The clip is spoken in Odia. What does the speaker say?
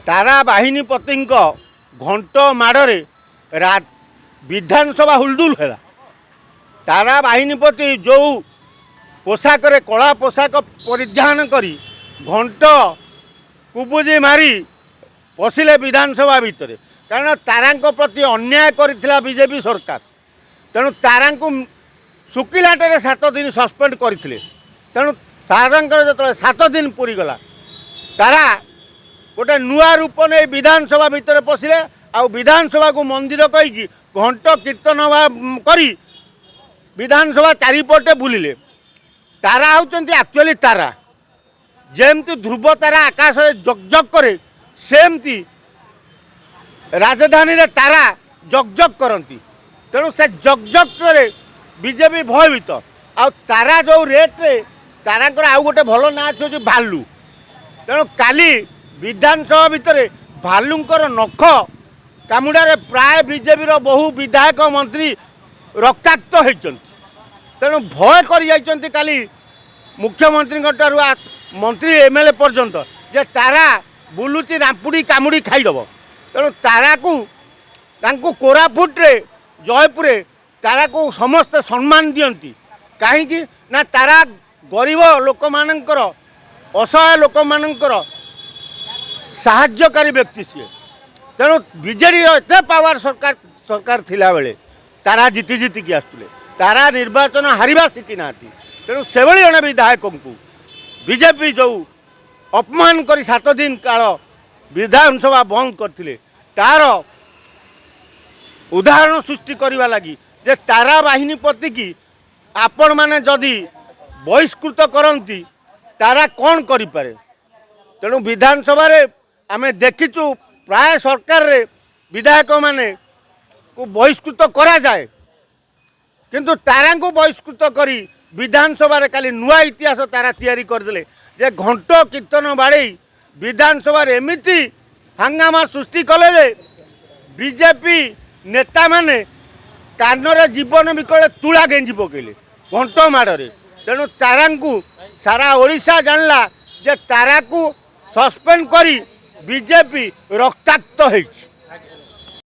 ତାରା ବାହିନୀପତିଙ୍କ ଘଣ୍ଟ ମାଡ଼ରେ ବିଧାନସଭା ହୁଲଦୁଲ ହେଲା। ତାରା ବାହିନୀପତି ଯେଉଁ ପୋଷାକରେ, କଳା ପୋଷାକ ପରିଧାନ କରି ଘଣ୍ଟ କୁବୁଜି ମାରି ପଶିଲେ ବିଧାନସଭା ଭିତରେ, କାରଣ ତାରାଙ୍କ ପ୍ରତି ଅନ୍ୟାୟ କରିଥିଲା ବିଜେପି ସରକାର। ତେଣୁ ତାରାଙ୍କୁ ଶୁଖିଲାଟାରେ 7 ଦିନ ସସ୍ପେଣ୍ଡ କରିଥିଲେ। ତେଣୁ ତାରାଙ୍କର ଯେତେବେଳେ 7 ଦିନ ପୁରିଗଲା, ତାରା ଗୋଟେ ନୂଆ ରୂପ ନେଇ ବିଧାନସଭା ଭିତରେ ପଶିଲେ ଆଉ ବିଧାନସଭାକୁ ମନ୍ଦିର କହିକି ଘଣ୍ଟ କୀର୍ତ୍ତନ କରି ବିଧାନସଭା ଚାରିପଟେ ବୁଲିଲେ। ତାରା ହେଉଛନ୍ତି ଆକ୍ଚୁଆଲି ତାରା। ଯେମିତି ଧ୍ରୁବ ତାରା ଆକାଶରେ ଜଗ୍ ଜଗ୍ କରେ, ସେମିତି ରାଜଧାନୀରେ ତାରା ଜଗ୍ ଜଗ୍ କରନ୍ତି। ତେଣୁ ସେ ଜଗ୍ ଜଗ୍ କରେ, ବିଜେପି ଭୟଭୀତ। ଆଉ ତାରା ଯେଉଁ ରେଟ୍ରେ, ତାରାଙ୍କର ଆଉ ଗୋଟେ ଭଲ ନାଁ ଅଛି, ହେଉଛି ଭାଲୁ। ତେଣୁ କାଲି ବିଧାନସଭା ଭିତରେ ଭାଲୁଙ୍କର ନଖ କାମୁଡ଼ାରେ ପ୍ରାୟ ବିଜେପିର ବହୁ ବିଧାୟକ, ମନ୍ତ୍ରୀ ରକ୍ତାକ୍ତ ହେଇଛନ୍ତି। ତେଣୁ ଭୟ କରିଯାଇଛନ୍ତି କାଲି ମୁଖ୍ୟମନ୍ତ୍ରୀଙ୍କ ଠାରୁ ମନ୍ତ୍ରୀ, ଏମଏଲଏ ପର୍ଯ୍ୟନ୍ତ ଯେ ତାରା ବୁଲୁଚି, ରାମ୍ପୁଡ଼ି କାମୁଡ଼ି ଖାଇଦେବ। ତେଣୁ ତାରାକୁ ତାଙ୍କୁ କୋରାପୁଟରେ, ଜୟପୁରରେ ତାରାକୁ ସମସ୍ତେ ସମ୍ମାନ ଦିଅନ୍ତି। କାହିଁକି ନା ତାରା ଗରିବ ଲୋକମାନଙ୍କର, ଅସହାୟ ଲୋକମାନଙ୍କର ସାହାଯ୍ୟକାରୀ ବ୍ୟକ୍ତି ସିଏ। ତେଣୁ ବିଜେଡ଼ିର ଏତେ ପାୱାର ସରକାର ଥିଲାବେଳେ ତାରା ଜିତି ଜିତିକି ଆସୁଥିଲେ। ତାରା ନିର୍ବାଚନ ହାରିବା ଶିଖିନାହାନ୍ତି। ତେଣୁ ସେଭଳି ଜଣେ ବିଧାୟକଙ୍କୁ ବିଜେପି ଯେଉଁ ଅପମାନ କରି 7 ଦିନ କାଳ ବିଧାନସଭା ବନ୍ଦ କରିଥିଲେ, ତାର ଉଦାହରଣ ସୃଷ୍ଟି କରିବା ଲାଗି ଯେ ତାରା ବାହିନୀପତିକି ଆପଣମାନେ ଯଦି ବହିଷ୍କୃତ କରନ୍ତି, ତାରା କ'ଣ କରିପାରେ। ତେଣୁ ବିଧାନସଭାରେ ଆମେ ଦେଖିଛୁ, ପ୍ରାୟ ସରକାରରେ ବିଧାୟକମାନେ କୁ ବହିଷ୍କୃତ କରାଯାଏ, କିନ୍ତୁ ତାରାଙ୍କୁ ବହିଷ୍କୃତ କରି ବିଧାନସଭାରେ କାଲି ନୂଆ ଇତିହାସ ତାରା ତିଆରି କରିଦେଲେ ଯେ ଘଣ୍ଟ କୀର୍ତ୍ତନ ବାଡ଼େଇ ବିଧାନସଭାରେ ଏମିତି ହାଙ୍ଗାମା ସୃଷ୍ଟି କଲେ ଯେ ବିଜେପି ନେତାମାନେ କାନରେ ଜୀବନ ବିକଳେ ତୁଳା ଗେଞ୍ଜି ପକେଇଲେ ଘଣ୍ଟ ମାଡ଼ରେ। ତେଣୁ ତାରାଙ୍କୁ ସାରା ଓଡ଼ିଶା ଜାଣିଲା ଯେ ତାରାକୁ ସସ୍ପେଣ୍ଡ କରି ବିଜେପି ରକ୍ତାକ୍ତ ହେଇଛି।